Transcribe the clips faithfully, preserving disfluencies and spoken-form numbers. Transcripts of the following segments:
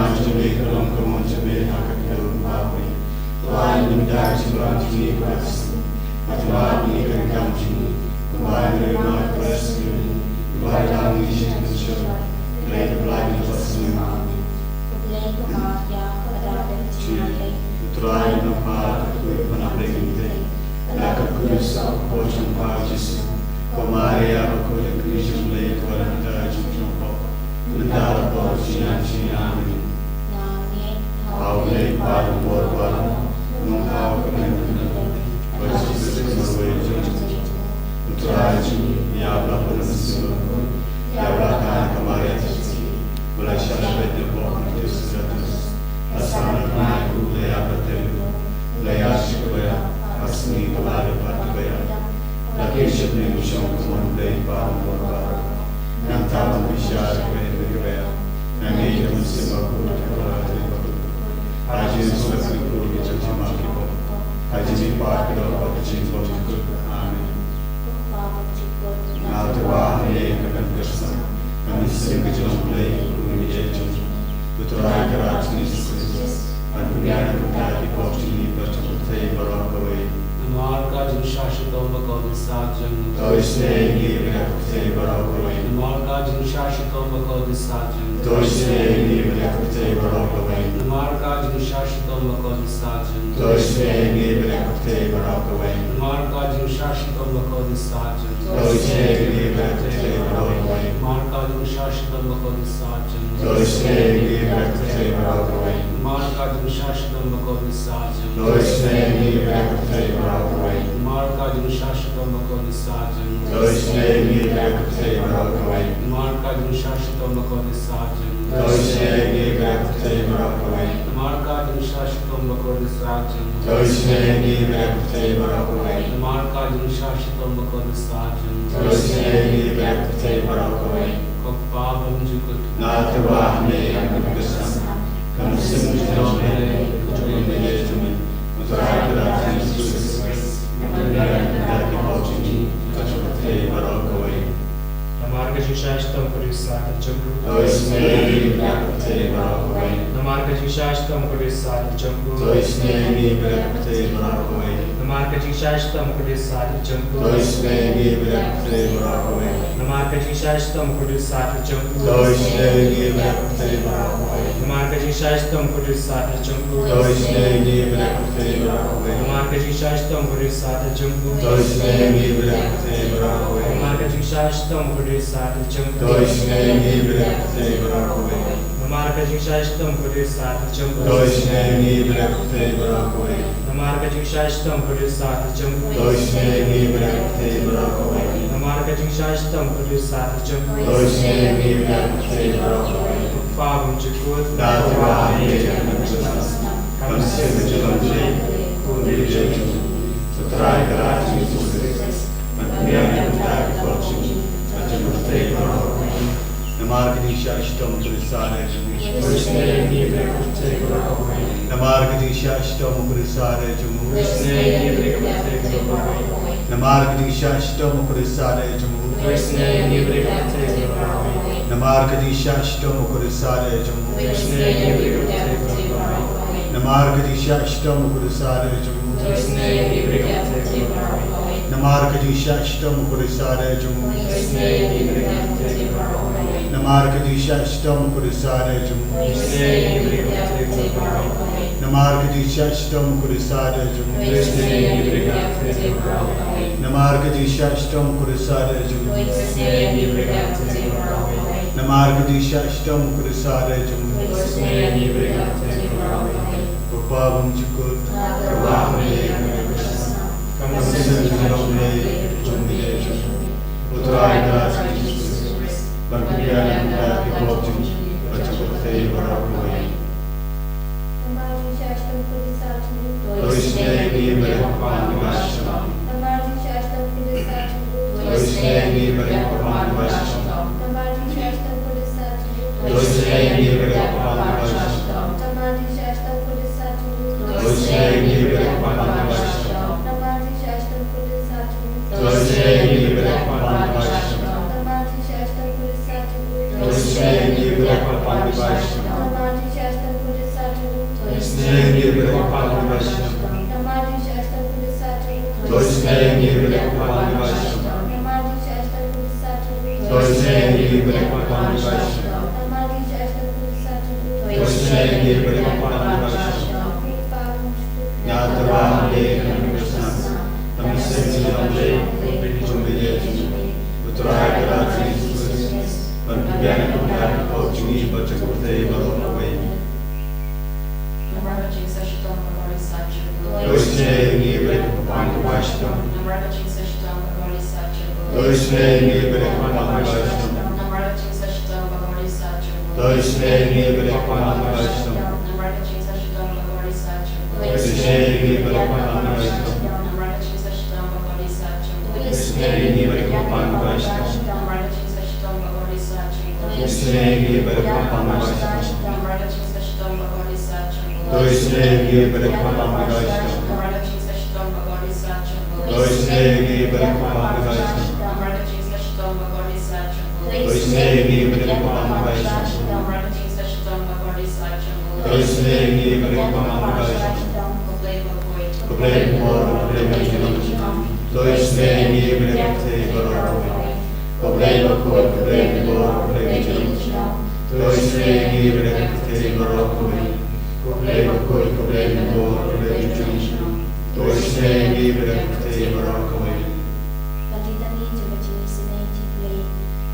Kynmaw jong me ka long ka mon jong me ha ka kyrdan baroh. To ai ïa ngi mynta ka jingbam jong ngi kaba shisien. Bad to map ïa ngi ka kam jong ngi, kumba ngi la map ïa ki barit jong ngi. Bad ym dei ïa ngi sha ka jingpynshoi, hynrei to pynlait ngi na ka bynta jong ka bymman. Amen. Ka Blei ka map ïa phi, ka dei ka jingmap ïa phi. U Trai u nang pha ïa phi ban ïa phi. Bad la ka kyrkhu sa u kpoh jong pha u Jisu. Ko Maria bakhuid, ka kmie jong U Blei, to wad lem bad ngi kiba sngewthuh. Mynta bad ha ka por jong ka jingjynjar. Amen. Nangta ha U Blei Kpa u bor baroh, nangta ha ka kyrteng jong U Blei, bad ha ka jingpynim jong U Trai jong ngi, ïa la ka mynsiem bakhuid, ïa la ka Maria Theisotti, ba la shah beit na ka bor jong u Pontius Pilatus, la sah na ka bnai kaba la ïaid bad tyrwa, la ïaid sha kaba ïap, ha ka sngi kaba ar bad kaba ïap, la kiew sha bneng, shong ha ka mon U Blei Kpa u bor baroh. Nangta ban bishar ïa kiwei kiba ïap, nangta ïa ka mynsiem bakhuid, ïa ka lad bakhuid, ha ka jingsuk bakhuid, ïa ka jingmap bakhuid, ha ka jingmihpat ka doh bad ka jingbymjukut. Amen. Nga tyrwa ha me ka kyrdan, ka mynsiem ka jong U Blei, U Blei jong ngi, U Trai Kynrad jong ngi Jisu Khrist, ban pynbiang ïa ka bynta ki pop jong ngi bad jong ka pyrthei baroh kawei. Namar ka jingshah shitom bakordit sah jong U. To isynei ïa ngi bad ïa ka pyrthei baroh kawei. Namar ka jingshah shitom bakordit sah jong U. To isynei ïa ngi bad ïa ka pyrthei baroh kawei. Namar ka jingshah shitom bakordit sah jong U. To isynei ïa ngi bad ïa ka pyrthei baroh kawei. Namar ka jingshah shitom bakordit sah jong U. To isynei ïa ngi bad ïa ka pyrthei baroh kawei. Namar ka jingshah shitom bakordit sah jong U. To isynei ïa ngi bad ïa ka pyrthei baroh kawei. Namar ka jingshah shitom bakordit sah jong U. To isynei ïa ngi bad ïa ka pyrthei baroh kawei. Namar ka jingshah shitom bakordit sah jong U. To isynei ïa ngi bad ïa ka pyrthei baroh kawei. Namar ka jingshah shitom bakordit sah jong U. To isynei ïa ngi bad ïa ka pyrthei baroh kawei. Namar ka jingshah shitom bakordit sah jong U. To isynei ïa ngi bad ïa ka pyrthei baroh kawei. Namar ka jingshah shitom bakordit sah jong U. To isynei ïa ngi bad ïa ka pyrthei baroh kawei. Ko Kpa bymjukut. Nga tyrwa ha me ïa ka bynta ka mynsiem ka jong U Blei, U Trai Kynrad jong ngi Jisu Khrist, ban pynbiang ïa ka bynta ki pop jong ngi bad jong ka pyrthei baroh kawei. Namar ka jingshah shitom bakordit sah jong U. To isynei ïa ngi bad ïa ka pyrthei baroh kawei. Namar ka jingshah shitom bakordit sah jong U. To isynei ïa ngi bad ïa ka pyrthei baroh kawei. Namar ka jingshah shitom bakordit sah jong U. To isynei ïa ngi bad ïa ka pyrthei baroh kawei. Namar ka jingshah shitom bakordit sah jong U. To isynei ïa ngi bad ïa ka pyrthei baroh kawei. Namar ka jingshah shitom bakordit sah jong U. To isynei ïa ngi bad ïa ka pyrthei baroh kawei. Namar ka jingshah shitom bakordit sah jong U. To isynei ïa ngi bad ïa ka pyrthei baroh kawei. Namar ka jingshah shitom bakordit sah jong U. To isynei ïa ngi bad ïa ka pyrthei baroh kawei. Namar ka jingshah shitom bakordit sah jong U. To isynei ïa ngi bad ïa ka pyrthei baroh kawei. Namar ka jingshah shitom bakordit sah jong U. To isynei ïa ngi bad ïa ka pyrthei baroh kawei. Namar ka jingshah shitom bakordit sah jong U. To isynei ïa ngi bad ïa ka pyrthei baroh kawei. Ko Kpa bymjukut. Nga tyrwa ha me ïa ka bynta ka mynsiem ka jong U Blei, U Blei jong ngi, U Trai Kynrad jong ngi Jisu Khrist, ban pynbiang ïa ka bynta ki pop jong ngi bad jong ka pyrthei baroh kawei. Namar ka jingshah shitom bakordit sah jong U. To isynei ïa ngi bad ïa ka pyrthei baroh kawei. Namar ka jingshah shitom bakordit sah jong U. To isynei ïa ngi bad ïa ka pyrthei baroh kawei. Namar ka jingshah shitom bakordit sah jong U. To isynei ïa ngi bad ïa ka pyrthei baroh kawei. Namar ka jingshah shitom bakordit sah jong U. To isynei ïa ngi bad ïa ka pyrthei baroh kawei. Namar ka jingshah shitom bakordit sah jong U. To isynei ïa ngi bad ïa ka pyrthei baroh kawei. Namar ka jingshah shitom bakordit sah jong U. To isynei ïa ngi bad ïa ka pyrthei baroh kawei. Namar ka jingshah shitom bakordit sah jong U. To isynei ïa ngi bad ïa ka pyrthei baroh kawei. Namar ka jingshah shitom bakordit sah jong U. To isynei ïa ngi bad ïa ka pyrthei baroh kawei. Namar ka jingshah shitom bakordit sah jong U. To isynei ïa ngi bad ïa ka pyrthei baroh kawei. Namar ka jingshah shitom bakordit sah jong U. To isynei ïa ngi bad ïa ka pyrthei baroh kawei. Ko Kpa bymjukut. Nga tyrwa ha me ïa ka bynta ka mynsiem ka jong U Blei, U Blei jong ngi, U Trai Kynrad jong ngi Jisu Khrist, ban pynbiang ïa ka bynta ki pop jong ngi bad jong ka pyrthei baroh kawei. Isynei ïa ngi ba dei ka kyrpang kaba shisha. Namar jong ka Jisu Khrist. Isynei ïa ngi ba dei ka kyrpang kaba shisha. Namar jong ka Jisu Khrist. Isynei ïa ngi ba dei ka kyrpang kaba shisha. Namar jong ka Jisu Khrist. Isynei ïa ngi ba dei ka kyrpang kaba shisha. Namar jong ka Jisu Khrist. Isynei ïa ngi ba dei ka kyrpang kaba shisha. Nga tyrwa ïa ka nongkyrshan. Tang shisha ïa U Trai ka Jisu Khrist. Ban pynbiang ïa ka pop jong ngi bad jong ka pyrthei baroh kawei. Namar ka jingshitom ka bor ka jong U Trai. To isynei ïa ngi ba dei ka kyrpang kaba shisha. Namar ka jingshitom ka bor ka jong U Trai. To isynei ïa ngi ba dei ka kyrpang kaba shisha. Namar ka jingshitom ka bor ka jong U Trai. To isynei ïa ngi ba dei ka kyrpang kaba shisha. Namar ka jingshitom ka bor ka jong U Trai. To isynei ïa ngi ba dei ka kyrpang kaba shisha. Namar ka jingshitom ka bor ka jong U Trai. To isynei ïa ngi ba dei ka kyrpang kaba shisha. Namar ka jingshitom ka bor ka jong U Trai. To isynei ïa ngi ba dei ka kyrpang kaba shisha. Namar ka jingshitom ka bor ka jong U Trai. To isynei ïa ngi ba dei ka kyrpang kaba shisha. Namar ka jingshitom ka bor ka jong U Trai. To isynei ïa ngi ba dei ka kyrpang kaba shisha. Namar ka jingshitom ka bor ka jong U Trai. To isynei ïa ngi ba dei ka kyrpang kaba shisha. Namar ka jingshitom ka bor ka jong U Trai. To isynei ïa ngi ba dei ka kyrpang kaba shisha. Ko Blei bakhuid. Ko Blei bakhuid, ko Blei bakhuid. To isynei ïa ngi ba dei ka kyrpang kaba shisha. Ko Blei bakhuid, ko Blei bakhuid, ko Blei bakhuid. To isynei ïa ngi ba dei ka kyrpang kaba shisha. Ko Blei bakhuid, ko Blei bakhuid, ko Blei bakhuid. To isynei ïa ngi ba dei ka kyrpang kaba shisha. Ka litany jong ka jingisynei jong U Blei.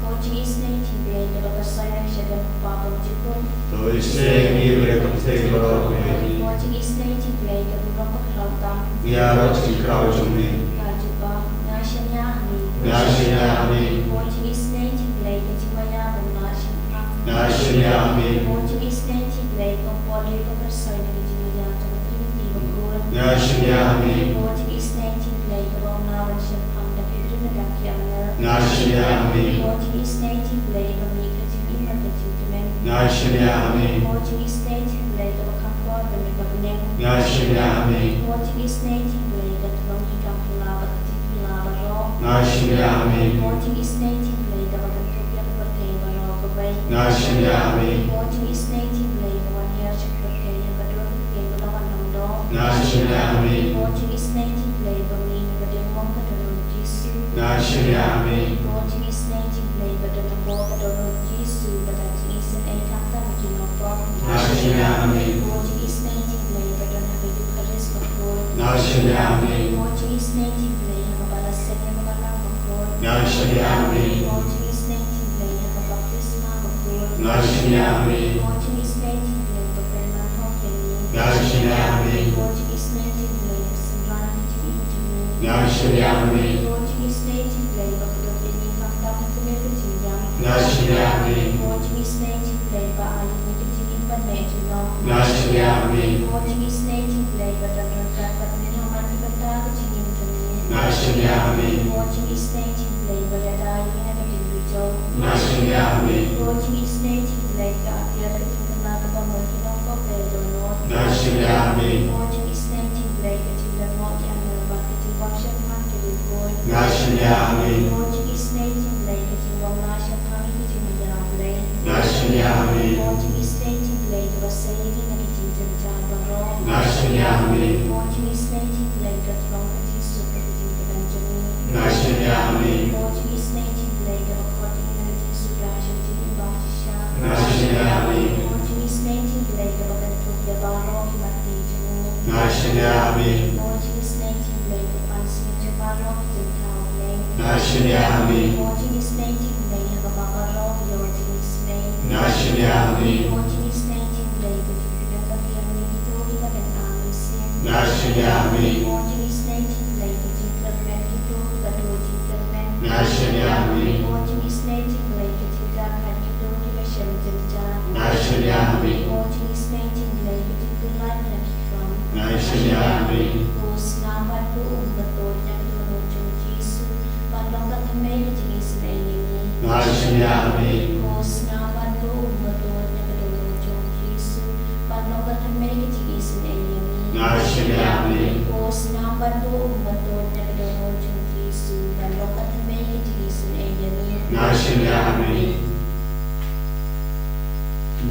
Ko jingisynei jong U Blei, kaba pynshai na ka shadem kaba bymjukut. To isynei ïa ngi ba dei ka kyrpang kaba shisha. Ko jingisynei jong U Blei, ka burom bakhlawtang. Ïa ka jingkhraw jong me. Ka jubab, nga shaniah ha me. Nga shaniah ha me. Ko jingisynei jong U Blei, ka jingmaïa bym lah shemphang. Nga shaniah ha me. Ko jingisynei jong U Blei, ka burom kaba pynshai na ka jingmaïa jong ka Trinity bakhuid. Nga shaniah ha me. Ko jingisynei jong U Blei, kaba ym lah ban shemphang da ki briew ne da ki angel. Nga shaniah ha me. Ko jingisynei jong U Blei, ka mih ka jingim bad ka jingkmen. Nga shaniah ha me. Ko jingisynei jong U Blei, kaba kham kor ban ïa ka bneng. Nga shaniah ha me. Ko jingisynei jong U Blei, ka tyllong ïa ki kam phylla bad ka jingphylla baroh. Nga shaniah ha me. Ko jingisynei jong U Blei, kaba kynthup ïa ka pyrthei baroh kawei. Nga shaniah ha me. Ko jingisynei jong U Blei, ba wan hiar sha ka pyrthei ha ka dur ka kyrteng ka long ban long doh. Nga shaniah ha me. Ko jingisynei jong U Blei, ba mih na ka diengmong ka don ha U Jisu. Nga shaniah ha me. Ko jingisynei jong U Blei, ba don hapoh ka don ha U Jisu, ba don jingisynei khamtam ha ki nongpop. Nga shaniah ha me. Ko jingisynei jong U Blei, ba don ha ka Eukharist bakhuid. Nga shaniah ha me. Ko jingisynei jong U Blei, ha kaba la seng ïa ka balang bakhuid. Nga shaniah ha me. Ko jingisynei jong U Blei, ha ka baptisma bakhuid. Nga shaniah ha me. Ko jingisynei jong U Blei, ba pynman hok ïa ngi. Nga shaniah ha me. Ko jingisynei jong U Blei, ba synran ïa ka jingim jong ngi. Nga shaniah ha me. Ko jingisynei jong U Blei, ba kdup ïa ngi khamtam ha kane ka jingïam. Nga shaniah ha me. Ko jingisynei jong U Blei, ba ai ïa ngi ka jingim ban leh junom. Nga shaniah ha me. Ko jingisynei jong U Blei, ba don ryngkat bad ngi ha man ki bynta ka jingim jong ngi. Nga shaniah ha me. Ko jingisynei jong U Blei, ba ïada ïa ngi na ka diengpyjong. Nga shaniah ha me. Ko jingisynei jong U Blei, ka atiar ka jingkylla kaba mut ki nongpop baroh. Nga shaniah ha me. Ko jingisynei jong U Blei, ka jinglyngngoh ki angel bad ka jingbym shemphang ki riewkhuid. Nga shaniah ha me. Ko jingisynei jong U Blei, ka jingbym lah shemphang ïa ka jingmaïa U Blei. Nga shaniah ha me. Ko jingisynei jong U Blei, kaba sei ïa ngi na ki jingjynjar baroh. Nga shaniah ha me. Ko jingisynei jong U Blei, ka tyllong ka jingsuk bad ka jingkmen jong ngi. Nga shaniah ha me. Ko jingisynei jong U Blei, kaba khot ïa ngi na ka jingsuda sha ka jingim bashisha. Nga shaniah ha me. Ko jingisynei jong U Blei, kaba kynthup ïa baroh ki lynti jong ngi. Nga shaniah ha me. Ko jingisynei jong U Blei, ba pansngiat jong baroh ki jingthaw U Blei. Nga shaniah ha me. Ko jingisynei jong U Blei, ha kaba baroh ki ïoh jingisynei. Nga shaniah ha me. Ko jingisynei jong U Blei, ba jingpynïaid bad ïa ngi kito kiba don ha mynsiem. Nga shaniah ha me. Ko jingisynei jong U Blei, ka jingkyrmen kito kiba duh jingkyrmen. Nga shaniah ha me. Ko jingisynei jong U Blei, ka jingkyrkhu kito kiba shem jynjar. Nga shaniah ha me. Ko jingisynei jong U Blei, ka jingkyrmen na ki khlam. Nga shaniah ha me. Ko sngap bad buh umbatud ïa ka dohnud jong U Jisu, ban long ka thymmei ka jingisynei ïa ngi. Nga shaniah ha me. Ko sngap bad buh umbatud ïa ka dohnud jong U Jisu, ban long ka thymmei ka jingisynei ïa ngi. Nga shaniah ha me. Ko sngap bad buh umbatud ïa ka dohnud jong U Jisu, ban long ka thymmei ka jingisynei ïa ngi. Nga shaniah ha me.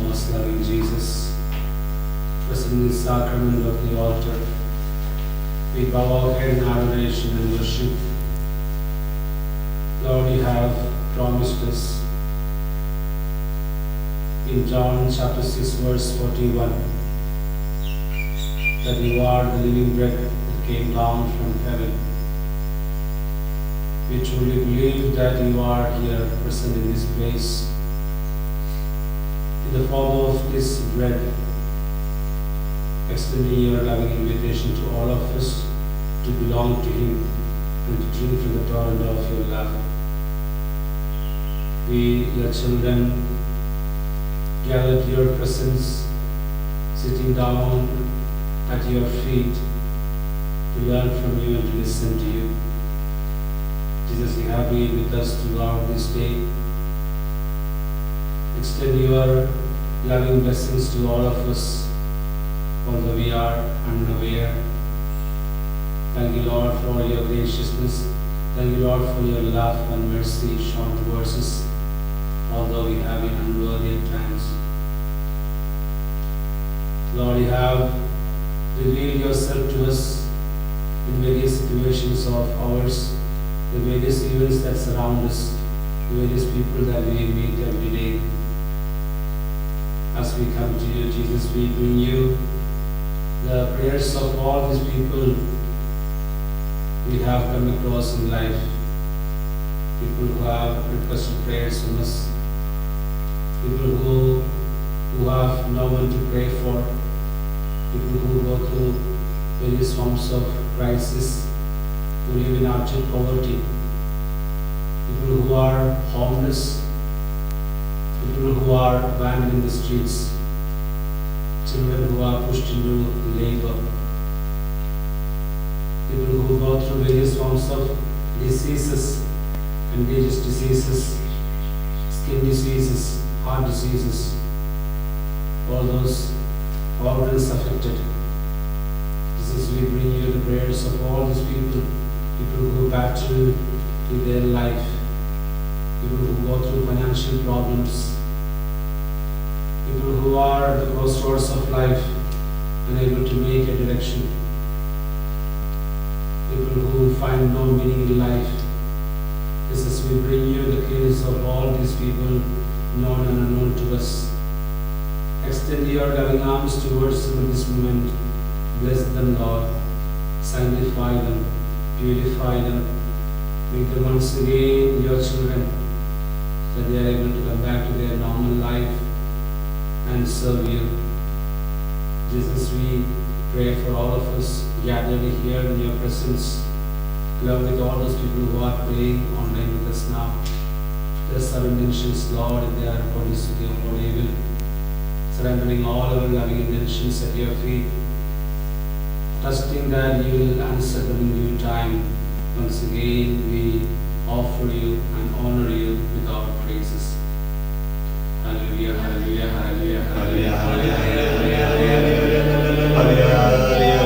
Most loving Jesus, present in the sacrament of the altar, we bow our head in adoration and worship. Lord, you have promised us in John chapter six, verse forty-one, that you are the living bread that came down from heaven. We truly believe that you are here present in this place. In the form of this bread, extending your loving invitation to all of us to belong to Him and to drink from the torrent of your love. We, your children, gather at your presence, sitting down at your feet to learn from you and to listen to you. Jesus, you have been with us throughout this day. Extend your loving blessings to all of us, although we are unaware. Thank you, Lord, for your graciousness. Thank you, Lord, for your love and mercy shown towards us, although we have been unworthy at times. Lord, you have revealed yourself to us in various situations of ours, the various events that surround us, the various people that we meet every day. As we come to you, Jesus, we bring you the prayers of all these people we have come across in life. People who have requested prayers from us. People who, who have no one to pray for. People who go through various forms of crisis, who live in abject poverty. People who are homeless. People who are abandoned in the streets. Children who are pushed into labor. People who go through various forms of diseases, contagious diseases, skin diseases, heart diseases, all those organs affected. Jesus, we bring you the prayers of all these people, people who battle with their life, people who go through financial problems, people who are at the crossroads of life, unable to make a direction, people who find no meaning in life. Jesus, we bring you the case of all these people, known and unknown to us. Extend your loving arms towards them at this moment. Bless them, Lord. Sanctify them, purify them. Make them once again your children, that they are able to come back to their normal life and serve you. Jesus, we pray for all of us gathered here in your presence, along with all those people who are praying online with us now. Bless our intentions, Lord, if they are according to your holy will. Surrendering all our loving intentions at your feet, trusting that you will answer them in due time. Once again, we offer you and honor you with our praises. Hallelujah, hallelujah, hallelujah, hallelujah, hallelujah, hallelujah, hallelujah, hallelujah.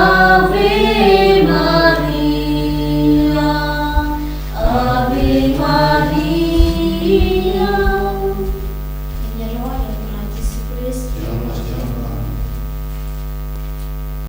Ave Maria, Ave Maria.